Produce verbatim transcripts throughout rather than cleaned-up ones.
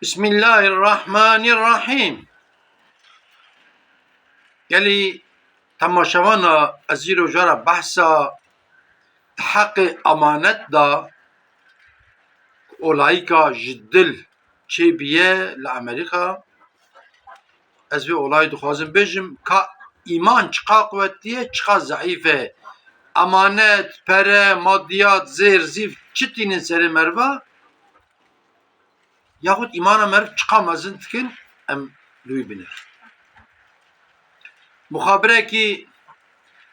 Bismillahirrahmanirrahîm. Gelî temaşevana, ez îro jara behsa heqê emanet da, olayîka ji dil çêbîye li Amerîka. Ez vê olayî dixwazim bêjim ka îman çiqa quwetî ye, çiqa zeîf e. Emanet, pere, madiyat, zêr, zîv çi tînin serê meriva? Yaxud îmana meriv çiqa mezin dikin, em li wî binêrin. Muxabirekî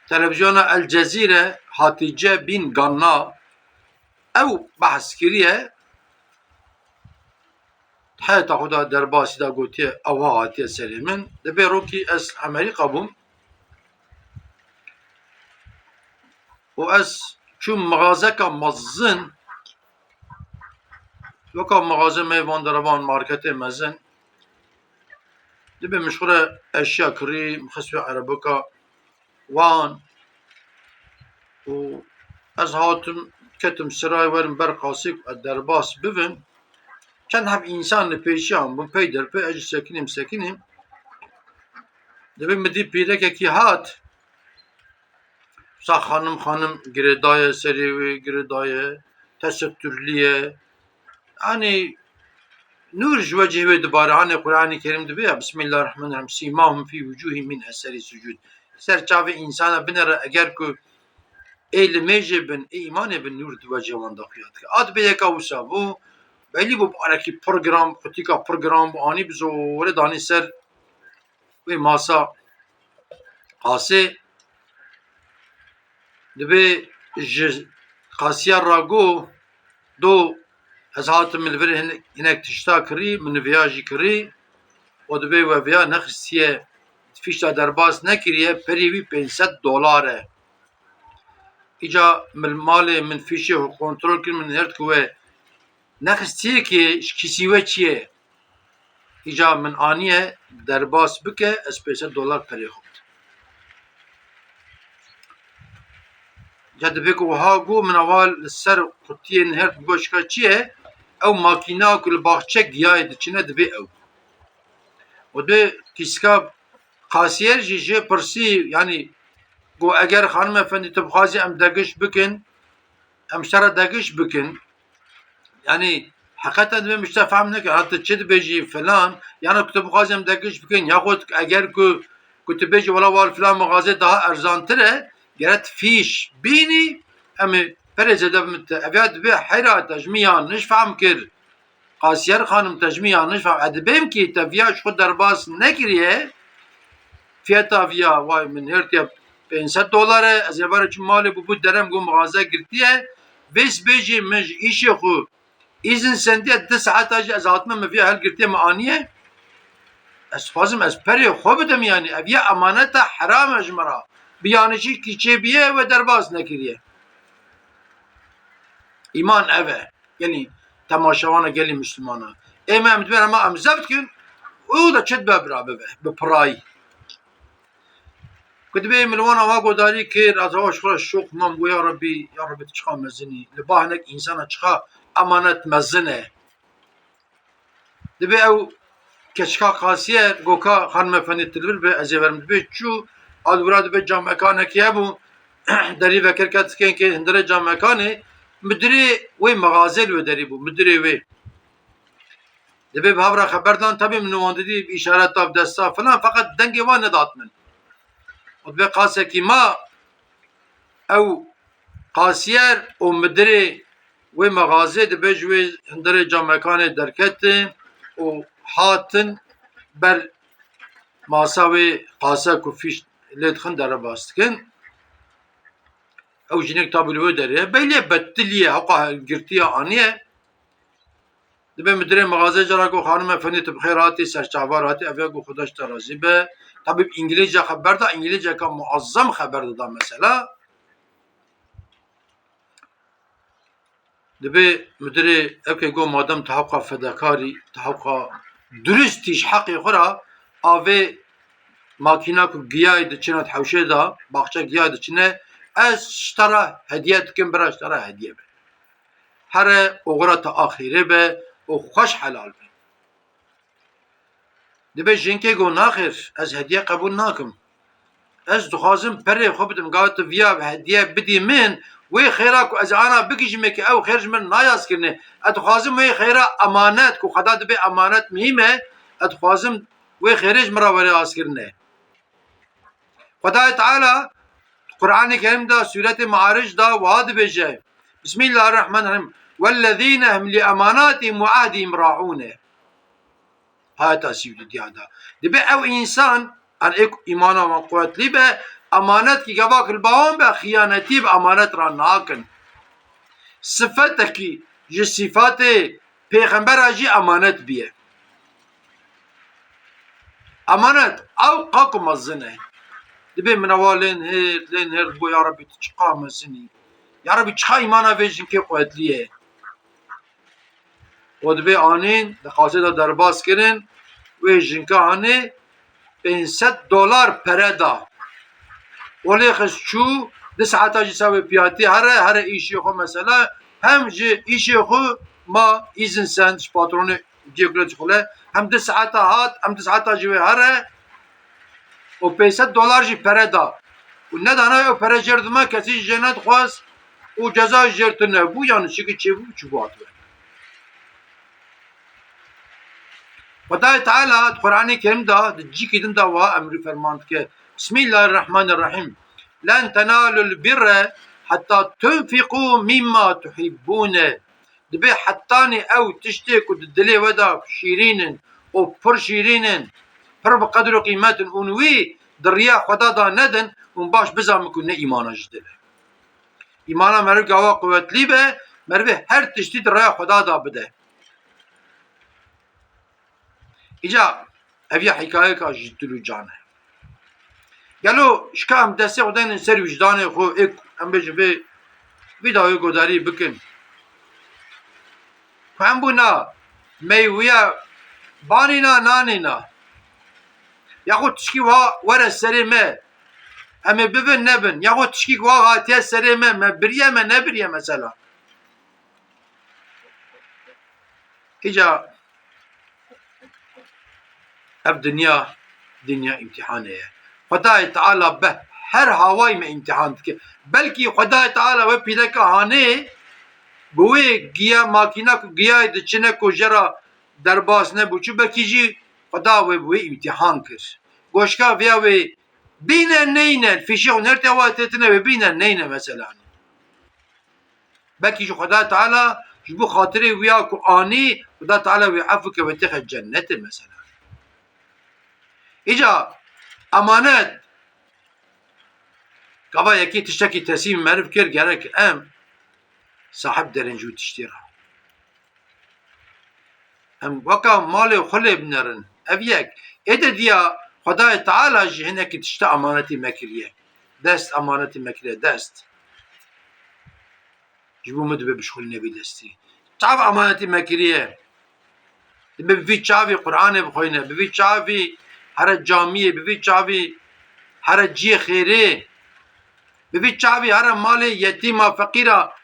televîzyona El Cezîre, Hatîce Bîn Ganna, ew behs kiriye, heyata xwe de derbasî de gotiye, ew ha hatiye serê min. Dibê rokî ez Amerîka bûm û ez çûm mixazeka mezin, weka mixaze me van derevan marketê mezin. Dibê min ji xwe re eşya kirî, min xist wê erebeka wan û ez hatim, ketim sirayê werim ber qasê ku ez derbas bibim. Çend heb însan li pêşiyan bûn, pey der pey ez jî sekinîm, sekinîm. Dibê min dî pîrekekî hat, wisa xanim, xanim girêdaye, serê wê girêdaye, tesetturlî ye. Yanî nûr ji wecihê wê dibare. Hanê Qur'anê Kerîm dibê ya, Bismillahirrahmanirrahîm, "Sîmahum fî wucûhîm min eserî sucûd." Ser çavê însana binêre, eger ku ê limêjê bin, ê îmanê bin, nûr di wecihê wan de xuya dike. A dibê yeka wisa bû, belî bû, barekî pir giran, qutîka pir giran bû, anî bi zorê danî ser wê masa qasê. Dibê ji qasiyer re got, "Do, ez hatim li vir hin-, hinek tişta kirî, min viya jî kirî." Û dibê we viya nexistiye, fîşa derbas nekiriye, perê wî pênc sed dolar e. Îca min malê min fîşê xwe kontrol kir, min hêrt ku we nexistiye ki ji kîsî we çi ye. Îca min aniye derbas bike, ez pênc sed dolar perê xwe bidim. Ca dibê ku wiha got, min ava li ser qutiyê nihêrt, got, "Şika çi ye?" Ew makîna ku li baxçe giyayê diçine, dibê ew. Û dê kîska qasiyer jî jê pirsî, yanî got, "Eger xanim efendî tu bixwazî em degiş bikin, em ji te re degiş bikin." Yanî heqeten divê min ji te fehm neke, ha tu çi dibêjî filan, yana ku tu bixwazî em degiş bikin, yaxud eger ku, ku tu bêjî, "Wela wal filan mixazê daha erzantir e", gere tu fîş bînî, em ê perê zêde bimin te. Ev ya dibê heyra te ji min yanlış fehm kir. Qasiyer xanim, te ji min yanlış fehm. Ez dibêm ki te viya ji xwe derbas nekiriye. Fiyeta viya, vay, min hêrtiye pênc sed dolar e. Ez ê vere çûm malê, bû bû derem, got mixaze girtiye. Vê sibê jî min ji îşê xwe îzin sendiye, di saeta jî ez hatime, min viya hilgirtiye, min aniye. Ez dixwazim ez perê xwe bidim, yanî ev ya emaneta heram e ji min re. Bi yanlişî kî çêbîye, we derbas nekiriye. Îman ev e. Gelî temaşevana, gelî Mislimana. Ê me em dibêne ma em zeft kin, û da çi dibe bira bibe, bi pirayî. Ku dibê min li wan ava godarî kir, ez ava ji xwe re şoq mam, got, "Ya Rebbî, ya Rebbî, tu çiqa mezin î. Li ba hinek însana çiqa emanet mezin e." Dibê ew keçika qasiyer, got, "Ka xanim efendî, tu li vir be, ez ê verim." Dibê çû, a li wira dibê camekanekî hebû, derî vekirke dikên kê hundirê camekanê, mudirê wê mexazê li wê derî bû, mudirê wê. Dibê bi hev re xeber dan, tabî min wan didî, bi îşareta, bi desta filan, feqet dengê wan nedat min. Û dibê qasekî ma, ew qasiyer û mudirê wê mexazê dibê ji wê hundirê camekanê derketin û hatin ber masa wê qase ku fîş lê dixin derebas dikin. Ew jinek tabî li wê derê ye. Beylê betilî ye, hewqa girtiye aniye. Dibê mudirê mexazê cara got, "Xanim efendî, tu bi xêr hatî, serçavar hatî." Ev ya got, "Xuda ji te razî be." Tabî bi îngilîzce xeber da, îngilîzceka muazzam xeber dida mesela. Dibê mudirê ev kê got, "Madem tu hewqa fedekarî, tu hewqa duristî ji heqê xwe re, a vê makîna ku giyayê diçine di hewşê de, baxçe giyayê diçine, ez ji te re hediye dikim, bira ji te re hediye be. Here oxira te axîrê be û xweş helal be." Dibe jinkê got, "Naxêr, ez hediye qebûl nakim. Ez dixwazim perê xwe bidim, gava tu viya hediye bidî min, wê xêra ku ez ana bigihîjimê ke ew xêr ji min nayê azkirinê. Ez dixwazim wê xêra emanet, ku Xweda dibe emanet muhîm e, ez dixwazim wê xêrê ji min re were azkirinê." Xwedayê Teala Qur'anê Kerîm de, Sûretê Maaric de wiha dibêje, Bismillahirrahmanirrahîm, "Wellezîne hum li emanatihim ve ahdihim raûne." Ayeta sî û dudiya de. Dibe ew însan, an ê ku îmana wan quwetlî be, emanet kî gava ku li ba wan be, xiyanetî bi emanet re nakin. Sifetekî ji sîfatê pêxembera jî emanet biye. Emanet, ew qak û mezin e. Dibê min ewa lên hêr, lên hêr, bo ya Rebî tu çiqa mezin î. Ya Rebî çiqa îmana vê jinkê quwetlî ye. Û dibê anîn, di qasê de derbas kirin, wê jinka anê pênc sed dolar pere da. Olê xist çû, di saeta jî sawê piyatî here, here îşê xwe mesela, hem ji îşê xwe ma îzin send ji patronê ciyê kule çixule, hem di saeta hat, hem di saeta jî wê here û pênc sed dolar jî pere da. Û nedana ew pere jêr dima kesî jê nedixwest û ceza jêr tune bû, yani çiki çêbû, çi bû hatibe. Xwedayê Teala di Qur'anê Kerîm de di cîkî din de wiha emrî ferman dike, Bismillahirrahmanirrahîm. Len tenalul birre hetta tunfiqû mimma tuhibbûne. Dibê hetanî ew tiştê ku di dilê we de şîrîn in û pir şîrîn in, pir bi qedr û qîmet in, hûn wî di riya Xweda de nedin, hûn baş bizanin ku ne îmana ji dil e. Îmana meriv gava quwetlî be, merivê her tiştî di raya Xweda de bide. Îca ev ya hikayeka ji dil û can e. Gelo şika em destê xwe denin ser wijdanê xwe, ê em bêjin vê vîdeoyê godarî bikin. Ku em bûna meywiya banîna nanîna. Yaxud tişkî wa were serê me. Em ê bibin nebin. Yaxud tişkî wa hatiye serê me, me biriye me nebiriye mesela. Îca ev dinya, dinya îmtîhanê ye. Xwedayê Teala bi her hawayî me îmtîhan dike. Belkî Xwedayê Teala we pîleka hanê bi wê giya makîna ku giyayê diçine ku jê re derbas nebû çi, belkî jî Xweda wê bi wê îmtîhan kir. Goşka viya wê bîne neyne, fîşê xwe nertê wa têtine wê bîne neyne mesela. Belkî ji Xweda Teala ji bo xatirê wiya ku anî, Xweda Teala wê efû ke wê têxe cennetê mesela. Îca emanet, gava yekî tiştekî teslîm meriv kir, gerek em sahib derin ji wî tiştî re. Em weka malê xwe lê binerin. Ev yek. Ê de diya Xwedayê Teala jî hinekî tişta emanetî me kiriye. Dest emanetî me kiriye, dest. Ji bo min dibe bişxulîne vî destî. Çav emanetî me kiriye. Dibe bi vî çavî Qur'anê bixwîne, bi vî çavî here camiyê, bi vî çavî here ciyê xêrê, bi vî çavî here malê yetîma, feqîra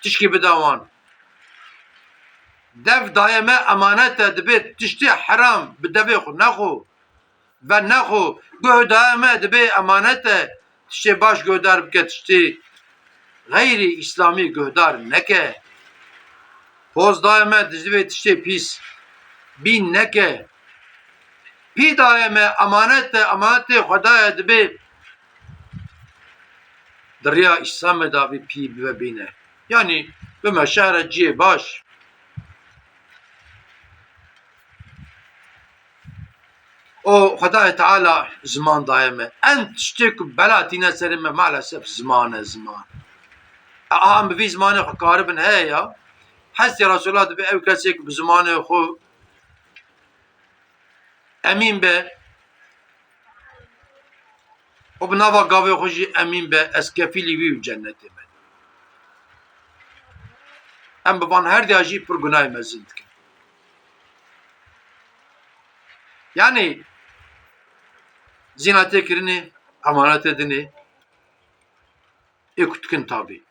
tişkî bida wan. Dev daye me emanet e, dibê tiştê heram bi devê xwe nexwe. Ve nexwe, guh daye me dibê emanet e, tiştê baş guhdar bike, tiştê xeyrî îslamî guhdar neke. Poz daye me dibê tiştê pîs bîn neke. Pî daye me emanet e, emanetê Xwedayê dibê di riya Îslamê de vî pî bibe bîne. Yanî bime şehre ciyê baş. O Xwedayê Teala ziman daye me. En tiştê ku bela tîne serê me maalesef ziman e, ziman. A, em bi vî zimanê xwe karibin heye ya. Hestê Resulullah dibe ew kesê ku bi zimanê xwe emîn be, û bi nava gavê xwe jî emîn be, ez kefîlî wî û cennetê me. Em bi van her diya jî pir gunahê mezin dikin. Yanî zîna tê kirinê, emanetê dinê, ê ku dikin tabî.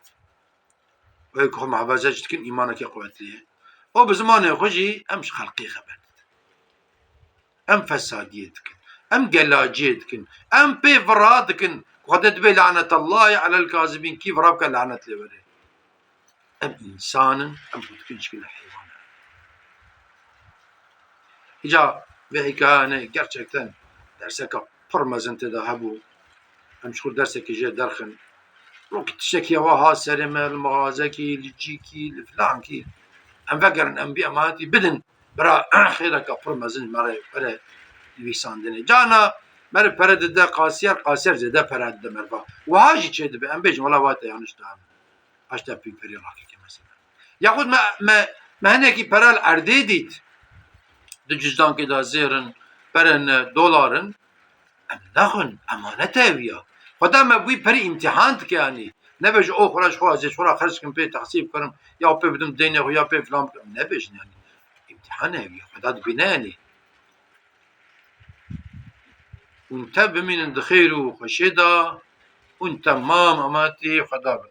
Wê ku xwe muhafaza jî dikin, îmaneke quwetlî ye. Û bi zimanê xwe jî em ji xelqê xeber didin. Em fesadiyê dikin. Em gelaciyê dikin. Em pê vira dikin. Xwedê dibê lanetallahî alel kazibîn. Kî vira bike lanet lê were. Em însan in. Em xwe dikin şikilê heywan. Îca vê hikayane gerçekten derseka pir mezin tê de hebû. Em ji xwe dersekî jê derxin. Rokî tiştekî hewa ha serê me, li mixazekî, li cîkî, li filankî. Em vegerin, em bî emanetî bidin. Bira xêreka pir mezin ji me re were nivîsandinê. Cana meriv pere dide qasiyer, qasiyer zêde pere dide meriva. Wiha jî çêdibe, em bêjin, wela wate yanlış dane. Aşta pîperî rakeke mesela. Yaxud me, me, me hinekî pere li erdê dît. Di cizdankê de zêr in, pere ne, dolar in. Em nexwin, emanet e ew ya. Xweda me bûyî perî îmtîhan dike yanî. Nebêje, o xwira ji xwe ez ê ji xwe re xerc kim, pê tehsîl bikirim, ya pê bidim deynê xwe, ya pê filan bikim. Nebêjin yanî. Îmtîhan e ew ya. Xweda dibîne yanî. Hûn tev bimînin di xêr û xweşiyê de, hûn temam emanetî Xweda bin.